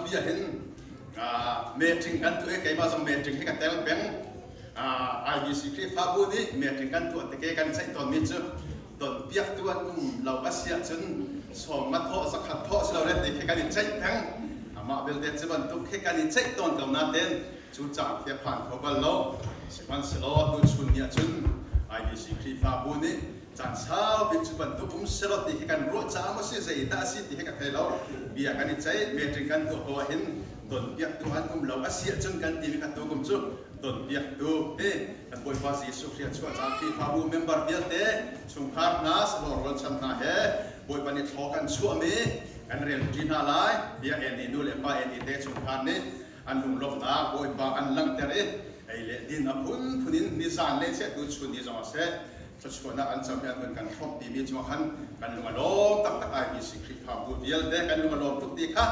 hrampi ah hin meeting kan tuah i keimah zong meeting hi ka tel peng. IBC Khrihfabu nih meeting kan tuah tik i kan ceih tawnmi cu donpiaktu an um lo a si ahcun sawm nga thawh zakhat thawh si lo le ti khi kan i ceih peng. Amah belte cu bantuk khi kan i ceih tawn ko nain cu caan khi a phan kho bal lo. Sihmanhsehlaw tuchun ni ahcun IBC Khrihfabu nih caan saupi cu bantuk um selaw ti khi kan ruah caah maw si zeidah a si ti khi ka thei lo. Bia kan i ceih, meeting kan tuah ko ahhin donpiaktu an um lo a si ahcun kan timi kha tukum cu donpiaktu hi kan Bawipa Jesuh Khrih a chuah caah Khrihfabu member vialte chungkhar hna sahlawh rualchan hna he Bawipa nih thlaw kan chuahmi kan relṭi hna lai. Bia en i nu le pa en i te chungkhar nih an lunglawmhnak Bawipa an langhter i ei le din a phunphun in nizan le seh tuchun ni zong ah seh thluachuahnak an cam i an hun kan hrawmhpimi cungah khan kan lung a lawm taktak IBC Khrihfabu vialte kan lung a lawm tuk ti kha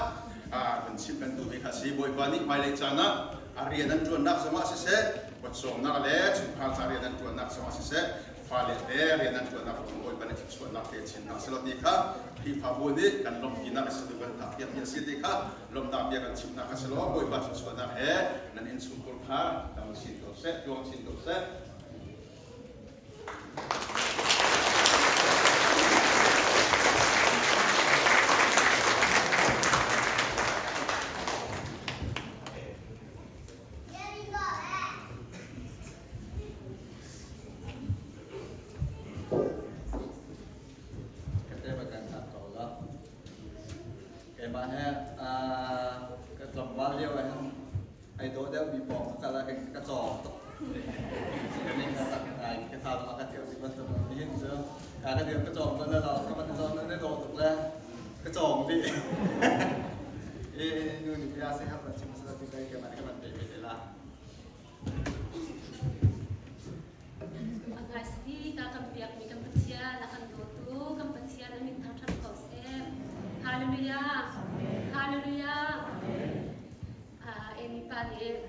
kan chimh kan duhmi kha si. Bawipa nih hmailei caan ah a rian an ṭuannak zongah siseh, pawcawmnak le chungkhar ca rian an ṭuannak zongah siseh, fale te rian an ṭuannak zong Bawipa nih thluachuahnak pe chin hna sehlaw ti kha Khrihfabu nih kan lawmhpinak a si tu kan thahpiakmi a si ti kha lawmhnak bia kan chimnak kha si law Bawipa thluachuahnak he nan innchungkhur kha dam chin ko seh, tluang chin ko seh. Keimah he ka tlangval lio ah hin ai dawh deuhmi pawng ka kal ah khin ka cawng tuk. Ka ning a tak ngai ka tha zong a ka theu ti bantuk nihin cu ka ka dir ka cawng bal lo ka van cawng nan dawh tuk le ka cawng dih. E nu nih bia se hap chim sa ti kai keimah nih ka van pe ve te la. Angaisbi ka kan biakmi kan Pathian a kan dawtu kan Pathian a min thangṭhat ko seh. Hallelujah. Hallelujah. Amy pa nih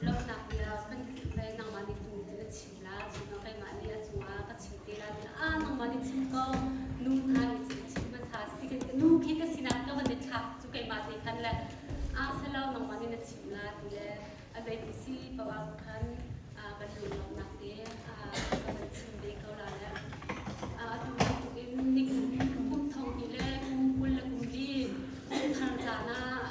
lawmhnak bia kan le nangmah nih tu na chim la cun keimah nih a cungah ka chim te la ah nangmah nih chim ko nu hna nih chim hmasa ti nu khi ka sinak ka van i thlak cu keimah te khan le ah selo nangmah nih na chim la ti le a zeiti si paoh ah khan kan lunglawmhnak te kan chim ve ko la le atu bantuk in nikum kum thong hnih le kum 20 le kum li kum thar caan ah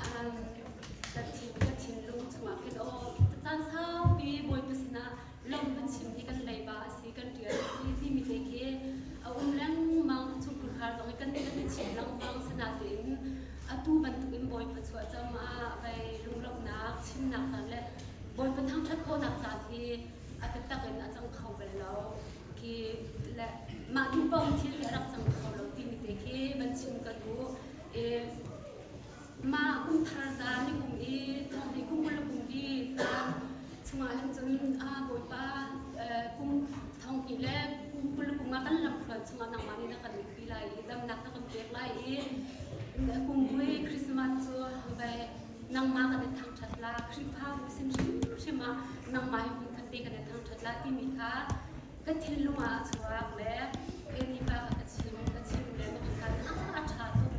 ka thin ka thinlung chungah khin aw caan saupi Bawipa sinah lawmh kan chim hi kan leiba a si kan ṭial a si timi te khi a um lengmang chungkhar zong hi kan kan i chim lengmang sinain atu bantukin Bawipa chuah cam ah vai lunglawmhnak chimnak caan le Bawipa thangṭhat khawhnak caan hi a taktak in a cang kho bal lo khi le mah duh paoh thil hi a rak cang kho lo timi te khi van chim ka duh i mah kum thar zaan ni kum i thawng hi kum 20 le kum li caan chungah hin cun a Bawipa kum thong hnih le kum 20 le kum nga kan lamthluan chungah nangmah nih na kan pi lai i damnak na kan pek lai i kum vui Christmas cu vai nangmah kan i thangṭhat la Khrihfabu sin hrim ah nangmah hi hmunkhat te kan i thangṭhat la timi kha ka thinlung ah a chuak le eni pa kha ka chim ka chim le ka khan a ṭha tuk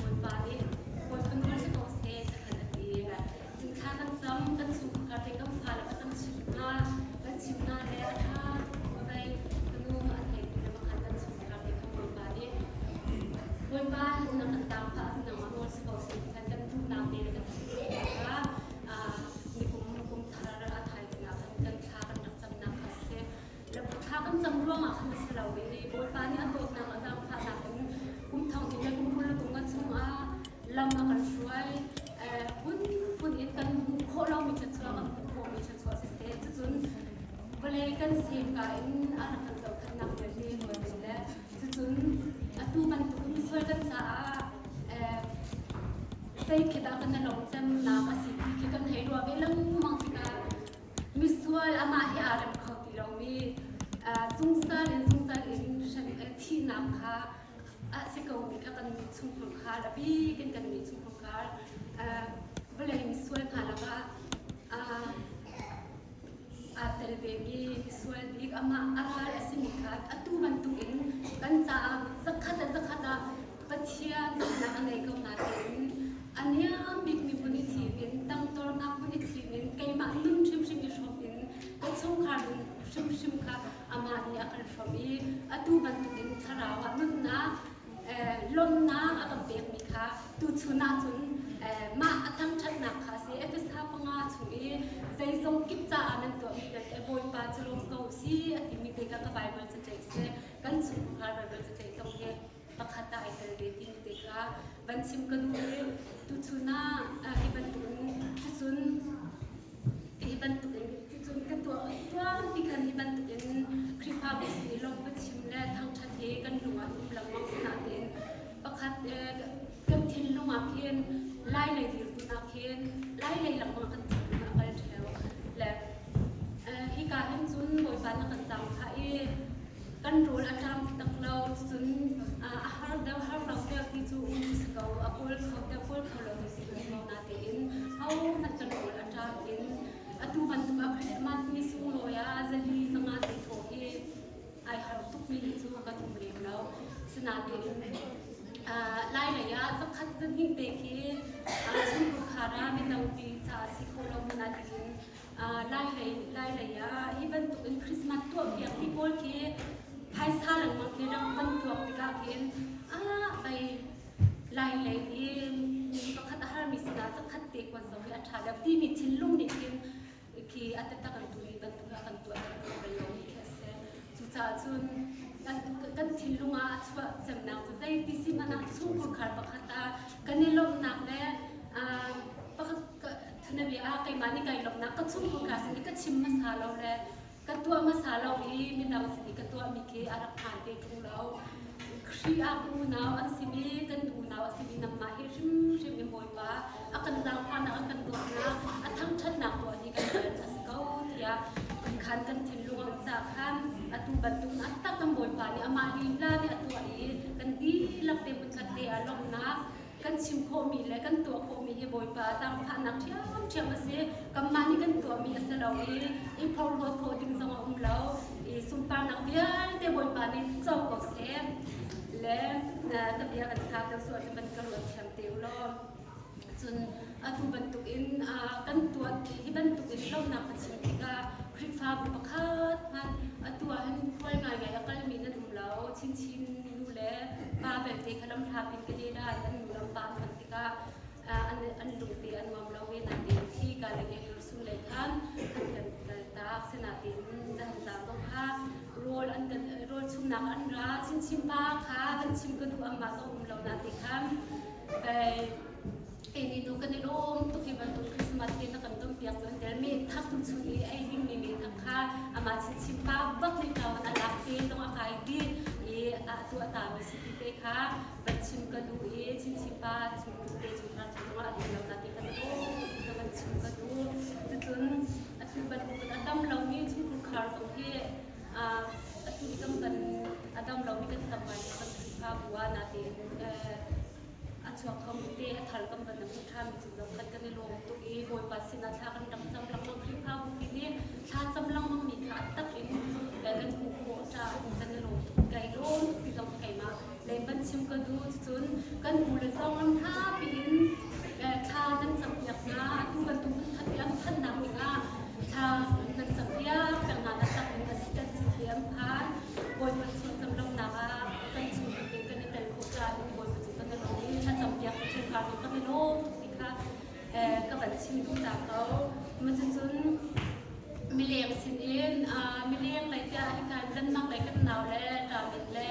Bawipa nih Bawipa nawl si ko seh ka khan a ti cun thla kan cam kan chungkhar te kan fale kha kan chim hna kan chim hna le a ṭha vai ka nu an hei ti le khan kan chungkhar te kha Bawipa nih Bawipa na kan zaangfah nangmah nawl si ko seh ti khan kan duhnak te le kan thinlung kha nikum kum thar a thaizing ah khan kan thla kan rak camnak kha si. Thla kan cam ruangah khan a si lo i Bawipa nih a dawtnak a zaangfahnak in kum thong hnih le kum 20 le kum nga chungah lam a kan hruai. Phunphun in kan hmuh khawh lomi thluachuah kan hmuh khawhmi thluachuah siseh cucun vawlei kan semka in a rak kan zohkhenhnak vialte vialte le cucun atu bantuk misual kan caah zei khi dah kan i lawmcemnak a si ti khi kan hei ruah ve lengmang tikah misual amah hi aa rem kho ti lomi zungzal in zungzal in thihnak kha a si komi kha kan chungkhar khar a bik in kan nih chungkhar khar vawlei misual hna lakah aa tel vemi misual bik amah a ral a simi kha atu bantukin kan caah zakhat le zakhat ah Pathian dawtnak a ngei ko natein a niam. Lawmhnak a kan pekmi kha tuchun ahcun mah a thangṭhatnak kha a si. Efesa panga chung i zeizong kip caah nan tuahmi vialte Bawipa cu lawm ko u si a timi te kha ka Baibal caṭaih si. Kan chungkhar Baibal caṭaih zong hi pakhat ah ai tel ve timi te kha van chim ka duh i tuchun ah hi bantukin cucun hi bantukin cucun ka tuah tuanpi khan hi bantukin Khrihfabu sin i lawmh va chim le thangṭhat hi kan lung ah um lengmang sinain pakhat kan thinlung ah khin lai lei dirhmun ah khin lai lei lengmang kan thinlung ah kal ṭheo le hika hin cun Bawipa na kan zaang phah i kan rawl a ṭam tak lo cun a har deuh har lo deuh ti cu um si ko a kawl kho deuh kawl kho lo ti si ko natein hohmanh kan rawl a ṭam in atu bantuk ah Christmas ni sunglawi ah zali zanga te thawh hi ai har tukmi hi cu kan um lem lo. Sinain lai lei ah zakhat zahnih te khi chungkhar ah midang ti caah si kho lo hmanh ah tiin lai lei lai lei ah hi bantuk in Christmas tuah piak ti pawl khi phaisa lengmang khi rak van tuak tikah khin ah pei lai lei hi mi pakhat a harmi sinah zakhat te kuat zong hi a ṭha deuh timi thinlung nih khin khi a taktak an tuh bantuk ah kan tuah kho bal lomi khi a si. Cucaah cun kan thinlung ah a chuah cemnak cu zeiti si hmanh ah chungkhar pakhat ah kan i lawmhnak le pakhat thunabia ah keimah nih kai lawmhnak ka chungkhar sin i ka chim hmasa lo le ka tuah hmasa lo i midang sin i ka tuahmi khi a rak phan te ṭung lo. Khrih ah ka unau an simi kan unau a simi nangmah hi hrimhrim in Bawipa a kan zaangfahnak a kan dawtnak a thangṭhatnak tuah hi kan rian a si ko tiah khan kan thinlung a um caah khan atu bantuk a tak kan Bawipa nih amah lila nih a tuah i kan dihlak te hmunkhat te ah lawmhnak kan chim khawhmi le kan tuah khawhmi hi Bawipa zaangfahnak ṭhiamṭhiam a si. Kanmah nih kan tuahmi a si lo i i phorhlawt khawh ding zong a um lo. I sunparnak vialte Bawipa nih co ko seh. Le ka bia kan sa deuh sual cu van ka ruat thiam te u law. Cun atu bantukin kan tuah hi bantukin lawmhnak ka chim tikah Khrihfabu pakhat hmanh atu ah hin khual ngaingai a kalmi nan um lo. Chinchin nu le pa belte kha lamhla pin ka Canada in an nu le an pa an hman tikah an lungte a nuam lo i nain khi ka le Jerusalem lei khan an kan kaltak. Sinain zahan zaan zong kha rawl an kan rawl chumnak an ra. Chinchin pa kha kan chim ka duh amah zong um lo na ti khan Eni nu kan i lawm tuk hi bantuk Christmas te na kan ton piak cu an tel mi thak tu chung i ei ding mi mi thak kha amah chinchin pa bak nih ka a lak te zong a kai dih i a tuah ta mi si ti te kha van chim ka duh i chinchin pa chung te chung kha chung zong ah a ding lo na ti kha ka van chim ka duh. Cucun atu bantuk a dam lomi chungkhar zong hi atu i kan van a dam lomi kan tam ngai kan Khrihfabu ah natein a chuak khomi te a thar kan van hmu ṭhanmi cu zong khan kan i lawm tuk i Bawipa sinah thla kan rak cam lengmang. Khrihfabu pi nih thla cam lengmang mi kha a tak in kan hmuh khawh caah kan i lawm tuk. Kai lawm tuk ti zong keimah lei van chim ka duh. Cun kan u le zong lam hna piin thla nan campiak hna. Atu bantuk hmunkhat i an phannak dingah thla nan campiak peng hna. Tak in a si kan si ti an phan. Bawipa chung cam lonak ah kan chung te kan i tel khawh caah Bawipa cu kan i lawm i thlacam piak chungkhar zong kan i lawm tuk ti kha ka van chim duh ta ko. Cucun mileng sinin mileng lei tiah hika Denmark lei kan nau le ṭamin le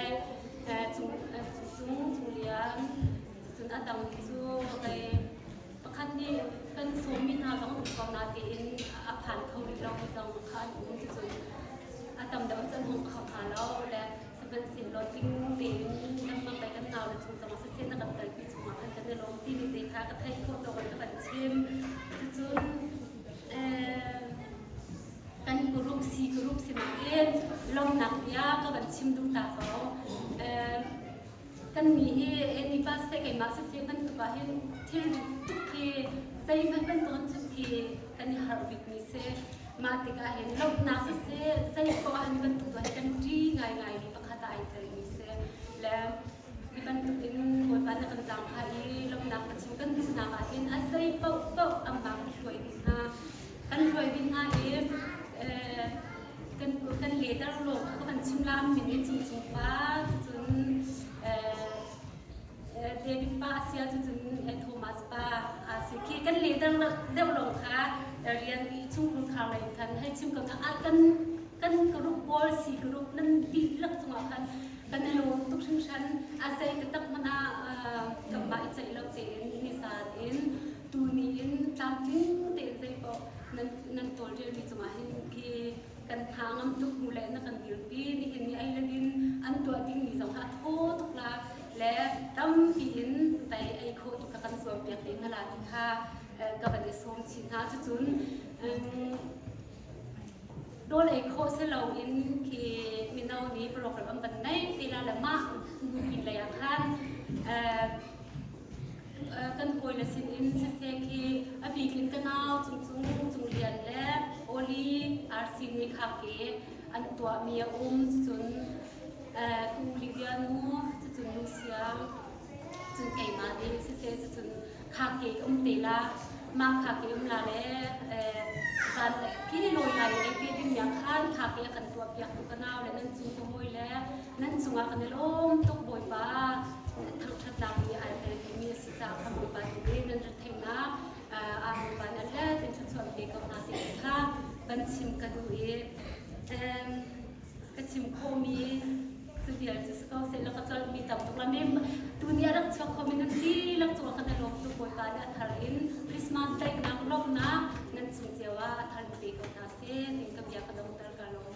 cung cung cung lian cun a dang cu kei pakhat nih kan sawmmi hna zong um ko na tiin a phan kho rih lo mi zong kha an um. Cucun a tam deuh cun hung kho hna lo le sihmanhsehlaw tling tein lengmang le kan nau le chung zongah siseh na kan kalpi chungah khan kan i lawm timi te kha ka theih khawh tawk in ka van chim. Cucun kan group si group sinah hin lawmhnak bia ka van chim duh ta ko. Kannih hi nipa siseh keimah siseh bantuk ah hin thil tuk hi zeihmanh bantuk in khi kan i harh bikmi si. Mah tikah hin lawmhnak siseh zei poah hin bantuk hi kan ṭi ngaingaimi pakhat ah ai telmi si. Le hi bantuk in Bawipa nih a kan zaangfah i lawmhnak ka chim kan duhnak ah hin a zei paohpaoh amah kan hruai dih hna. Kan hruai dih hna i kan kan letter lawng kha ka van chim la min in cung cung pa cun. David pa a si ahcun Thomas pa a si khi kan le deuh lawng kha rian i chungkhar lei khan hei chim ko hna. Kan kan group pawl si group nan dihlak cungah khan kan i lawm tuk hringhran. A zei taktak hmanh ah kanmah i ceih lo tein nizan in tuni in tlamtling tein zei paoh nan nan tawlrelmi cungah hin khi kan hna ngam tuk hnu le na kan dirpi. Nihin ni ei le din an tuah dingmi zong kha a thaw tuk la le tampi in vai ei khawh tuk kha kan zuam piak ding hala ti kha ka van i sawm chin hna. Cucun rawl ei khawh si loin khi mino nih program an van nei te la le mah nupi lei ah khan kan hawile sinin siseh khi a bik in ka nau Cungcung Cung Lian le Oli RC nih kha ke an tuahmi a um. Cucun ku Lydia nu, cucun Nu Siang, cun keimah nih siseh, cucun kha ke ka um te la, mah kha ke um la le zan khi lawi lai ei te ding ya khan kha ke a kan tuah piak tu ka nau le nan cung ka hawi le nan cungah kan i lawm tuk. Bawipa thangṭhatnak i ai tel timi a si caah kha Bawipa nih nan retheihnak aa Bawipa nih a let in thluachuah pe ko hna seh ti kha van chim ka duh i ka chim khawhmi cu vial cu si ko seh law ka tlolhmi tam tuk la mem tuni a rak chuak khomi nan dihlak cungah kan i lawm tuk. Bawipa nih a thar in Christmas daihnak lawmhnak nan cung cio ah a thar in pe ko hna seh tiin ka bia ka dongter. Ka lawm.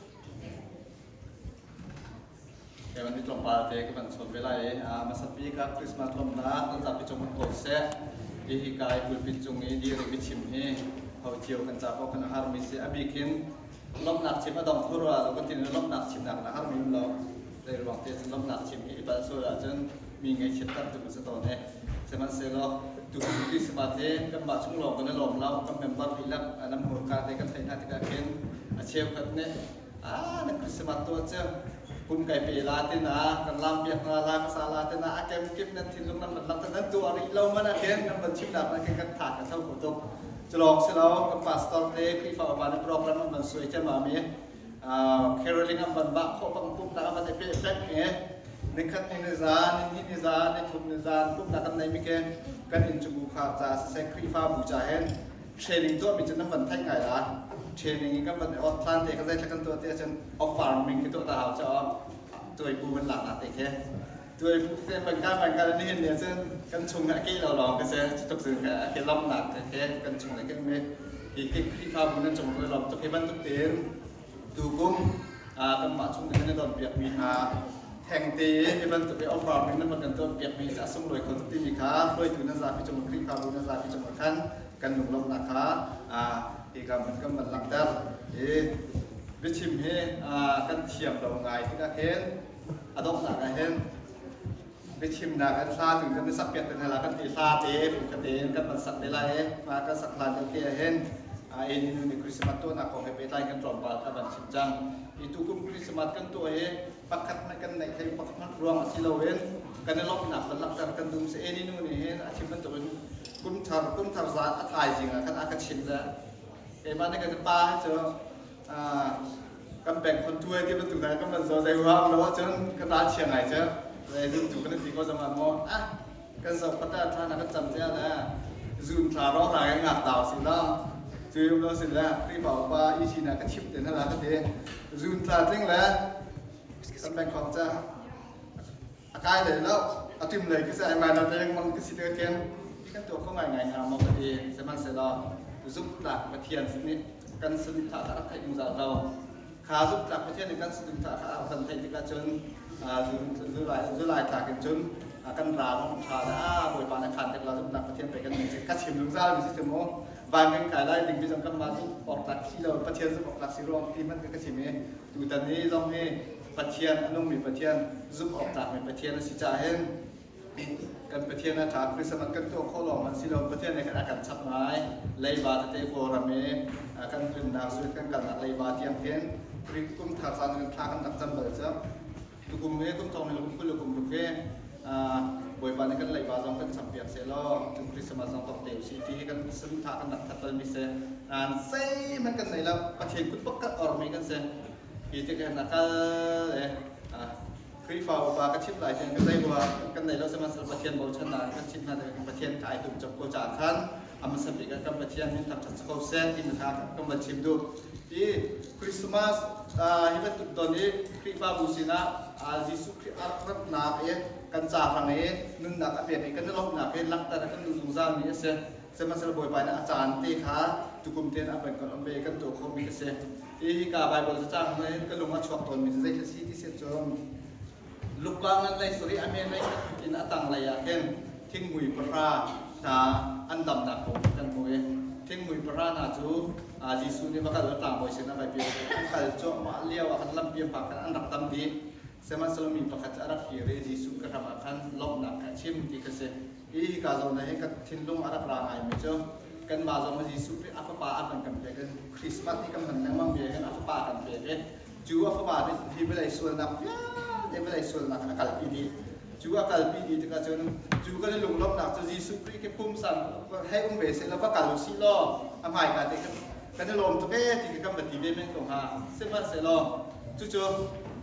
Kei van tlawmpal te ka van chawn ve lai i hmasat bik ah Christmas lawmhnak nan zapi cung kan kawl seh. Hi hi kai pulpit cung i dir i biachim hi ho cio kan ca paoh kan harmi si. A bik in lawmhnak chim a dong thur lo kan tin lawmhnak chimnak na harmi um lo. Zei ruang te cun lawmhnak chim hi i palh sual ahcun mi ngaihchiat ter tu si tawn e. Sihmanhsehlaw tu Christmas hi kanmah chung lawng kan i lawm lo, kan member dihlak nan hmurka te kan theih hna tikah khin a cheukhat nih ah na Christmas tuah cu kum kai pe la tina kan lam piak hna la ka sa la tina a kem kip nan thinlung nan van lang nan tuah rih lo man ah khin nan van chimnak na khin kan tha ka tho kho tuk. Culong si lo kan pastor te Khrihfa upa na program an van suai cem mi caroling an van bah khawh bang pumnak an van i pe pek e nikhat ni ni zan ni hnih ni zan ni thum ni zan pumnak kan nei mi ke kan inn chung khar ca siseh Khrihfa bu ca hen training tuah mi cu nan van theih ngai la. Training i kan van ot hlan te ka zeithla kan tuah ti ahcun off farming ki tuah ta hau cha tuai bu van lak na te khe tuai bu te ban ka ban ka ni hin ne cun kan chung a ke lo lawng ka se tuk zin ka ke lom nak te ke kan chung le ke me hi ke Khrihfa bu nan chung le lom tuk hi bantuk tein tukum kanmah chung nih kan i donpiakmi hna thengte hi bantuk i offering nan kan tuahpiakmi a sunglawi kho tuk timi kha hruaitu nan zapi cung Khrihfabu nan zapi cung khan kan lunglawmhnak kha hika hmun kan van langhter. Hi biachim hi kan thiam lo ngai tikah khin a donghnak ah hin biachimnak in hla tu kan sak piak te hna la kan ti. Hla te phungkhat in kan van sak te lai i mah kan sak hlan te ah hin ini nu nih Christmas tuahnak kong he pehtlai kan tlawmpal kha van chim cang. I tukum Christmas kan tuah hi pakhat hmanh kan neih thei pakhat hmanh ruang a si loin kan i lawmhnak van langhter kan dum si. Ini nu nih hin a chim bantukin kum thar kum thar zan a thaizing ah khan a ka chim le keimah nih kan pa hi cu kan bank khon tu ai ti bantuk hna kan van zo zei huam lo ahcun kan ral chia ngai cu zei zum tu kan ti ko zong ah maw ah kan zo pata thla na kan cam cia le zun thla ro ra kan ngak tau si lo cu yum lo sin le Khrihfa upa i si na ka chim te na la ka ti zun thla tling le kan bank khong ca a kai lei lo a tim lei khi ai mai na lengmang ti si te khin kan tuah kho ngai ngai hna maw ka ti. Sihmanhsehlaw zumhtlak Pathian nih kan saduhthah kha rak theih zungzal ko. Kha zumhtlak Pathian nih kan saduhthah kha a kan theih tikah cun Zulai tlak in cun kan ral hong ṭha le a Bawipa na khan tek la zumhtlak Pathian pei kan ka chim zungzal mi si mu. Van kan kai lai ding mi zong kan mah zumh awk tlak si lo Pathian zumh awk tlak si ruang ti hmanh ka chim i tutan ni zong hi Pathian a nungmi Pathian zumh awk tlakmi Pathian a si caah hin kan Pathian a ṭha. Christmas kan tuah khawh lawng man si lo, Pathian nih khan a kan chap ngai. Leiba tete Kawlram i kan tlunnak suit kan kalnak leiba tiang khin kum thar caan kan thla kan rak cam bal cu tukum hi kum thong le kum 20 le kum ruk hi Bawipa nih kan leiba zong kan cham piak seh law cun Christmas zong tok te usih ti hi kan saduhthah kan rak that balmi si. Nain zeihmanh kan nei lo. Pathian kut pakhat ormi kan si. Hi tik hin a kal e. Khrihfa upa ka chim lai tiang ka zei rua kan nei lo sihmanhsehlaw Pathian bochannak kan chim hna tikah Pathian kha ai tum cop ko caah khan a hmasa bik ah kan Pathian min thangṭhat si ko seh timi kha kan van chim duh. I Christmas hi bantuk ton i Khrihfabu sinah Jesuh Khrih a rak ratnak i kan ca hrang i nunnak a pek i kan i lawmhnak hi langhter a kan duh zungzalmi a si. Sihmanhsehlaw Bawipa nih a caan te kha tukum tein a van kan um ve i kan tuah khawhmi a si. Hi hika Baibal cacang hin ka lung a chuak tawnmi cu zei a si ti si cun Luka ngan lei sarih a men lei khat in a tanglei ah khin thingmui pahra hna an damnak kong kan hmu i thingmui pahra hna cu Jesuh nih va kal tlangbawi sin ah vai piak an kal cuahmah lio ah khan lampi an phak khan an rak dam dih. Sihmanhsehlaw mi pakhat cu a rak kir i Jesuh ka hram ah khan lawmhnak kha a chim ti kha si. Hi hika zawn ah hin ka thinlung a rak ra ngaimi cu kanmah zong Jesuh Khrih a fapa a kan kan pek in Christmas ni kan hman lengmang mi hin a fapa kan pek i cu a fapa nih hi vawlei sualnak vialte vawlei sualnak a kalpi dih. Cu a kalpi dih tikah cun cu kan i lunglawmhnak cu Jesuh Khrih khi pumsan hei um ve seh law va kal u sih law a hmaika te khan kan i lawm tuk ee ti khi kan va ti ve men ko hnga. Sihmanhsehlaw cucu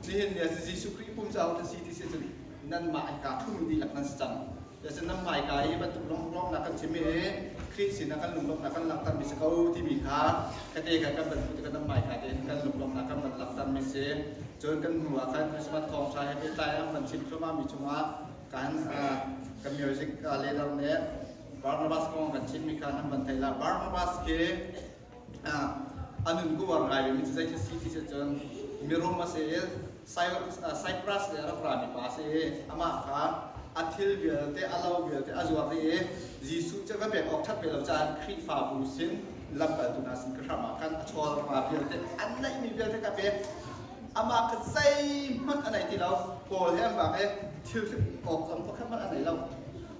nihin ni ah Jesuh Khrih pum caah si ti si cun nanmah hika ṭhumi dihlak nan si cang. Cucaah nan hmaika i bantuk lunglawmhnak kan chim i Khrih sinah kan lunglawmhnak kan langhtermi si ko timi kha kate kha kan van hmuh tikah nan hmaika tein kan lunglawmhnak kan van langhtermi si. Cun kan hnu ah khan Christmas thawngṭha he pehtlai an van chim thluahmahmi cungah kan kan music leader nih Barnabas kong kan chimmi kha nan van theih la. Barnabas khi a nun ku war ngai mi cu zei si ti si cun mirum a si i Cyprus le a rak rami pa a si i amah kha a thil vialte a lo vialte a zuar dih i Jesuh cu va pek awk ṭhat ve lo caah Khrihfabu sin lamkaltu hna sin ka hram ah khan a chawl pa vialte an neihmi vialte ka pek amah kha zeihmanh a nei ti lo. Paul he an vak i thil awk zong pakhat hmanh a nei lo.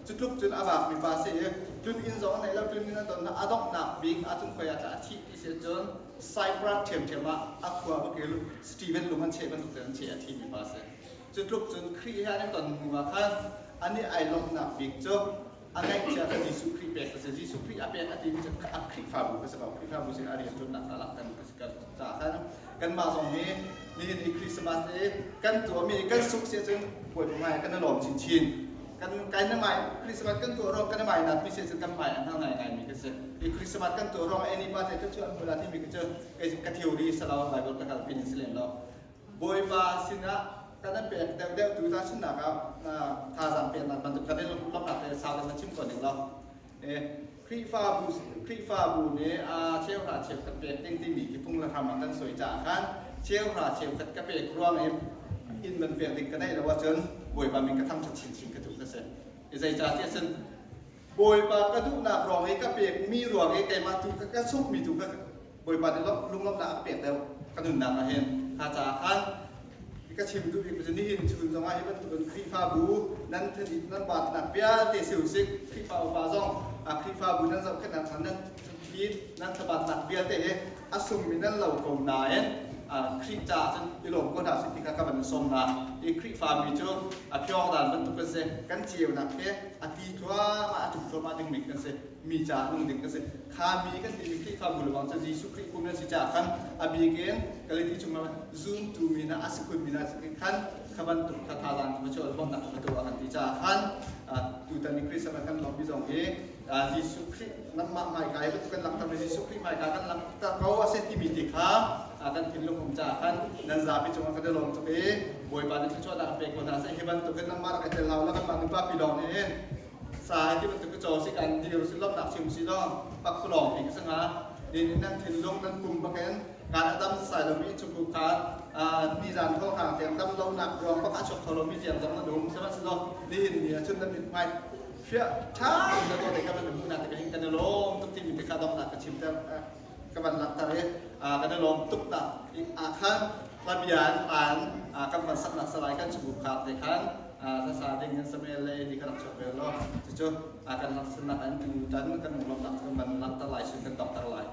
Cu tluk cun a vakmi pa si i tlun inn zong a neih lo, tlun inn a ton a donghnak bik ahcun khoi ah tah a thih ti si cun Cyprus ṭhiamṭhiam ah a khua bakil Stephen lung an cheh bantuk tein an cheh a thimi pa si. Cu tluk cun Khrih he an i ton hnu ah khan ani ai lawmhnak bik cu a ngaihchia kha Jesuh Khrih pek a si. Jesuh Khrih a pek a timi cu a Khrihfabu ka si ko. Khrihfabu sin a rianṭuannak kha langhter ka si caah khan kanmah zong hi nihin i Christmas i kan tuahmi kan suk si ahcun Bawipa hmai kan i lawm chinchin. Kan kai na mai Christmas kan tuah ruang kan mai nat mi se kan mai an ngai ngai mi ka si. I Christmas kan tuah ruang any pa te cu an hmula ti mi ka cu ka theory salo Bible ka kal pin si lem lo. Bawipa sinah kan an pek deuh deuh tu ta chunnak ah thazaang peknak bantuk kan i lawmhnak te sau deuh na chim ko ning lo. Khrihfabu Khrihfabu nih a cheuhra cheukhat pek ding timi khi phung le hram ah kan soi caah khan cheuhra cheukhat ka pek ruang i inn man pek ding ka neih lo ahcun Bawipa min ka thangṭhat chinchin ka duh ka si. I zeicahtiah cun Bawipa ka duhnak ruang i ka pekmi ruang i keimah tu ka ka sungmi tu ka Bawipa nih lunglawmhnak a ka pek deuh ka nunnak ah hin kha caah khan ka chim duh bik cu nihin chun zongah hi bantukin Khrihfabu nan thadit nan baatnak vialte si usik Khrihfa upa zong Khrihfabu nan zohkhenhnak hna nan thadit nan thabatnak vialte hi a sungmi nan lo ko nain Khrih caah cun i lawm ko hna sih ti kha ka van sawm hna. I Khrihfami cu a phiawng dan bantuk kan si. Kan ceunak hi a ti thluahmah a ṭum thluahmah dingmi kan si. Mi caah nung ding kan si. Kha mi kan timi Khrihfabu lawng cu Jesuh Khrih kum nan si caah khan a bik in Galati chungah zumtu mi hna a si khunmi hna khan kha bantuk kha thazaang va chuah bawmhnak va tuah kan ti caah khan tutan i Christmas kan lawmmi zong hi Jesuh Khrih nangmah hmaika i bantuk kan langhter mi Jesuh Khrih hmaika kan langhter ko a si timi ti kha kan thinlung um caah khan nan zapi cungah kan i lawm tuk i Bawipa nih thluachuahnak a pe ko hna seh. Hi bantuk in nangmah rak i tel hau la kanmah nupa pi lawng nih hin sa ti bantuk caw si kan dir si lawmhnak chim si law pakpalawng pi ka sanga din nan thinlung nan pum bakin kan adam sai lomi chukhu kha nizan thawng hang tiang dam lonak ruang bak a chuak kho lomi tiang zong nan um sihmanhsehlaw nihin ni ah cun nan mit hmai fiah ṭha na to te ka van hmuh na te ka hin kan i lawm tuk timi te kha donghnak ka chim ter ka van langhter i kan i lawm tuk ta ah khan hla bia an kan van saknak salai kan chunguk khar te khan hlasa ding in Samuel le Eli kan rak chuak ve lo cucu kan laksannak an tu tan kan lawmnak kan van langhter lai sun kan donghter lai.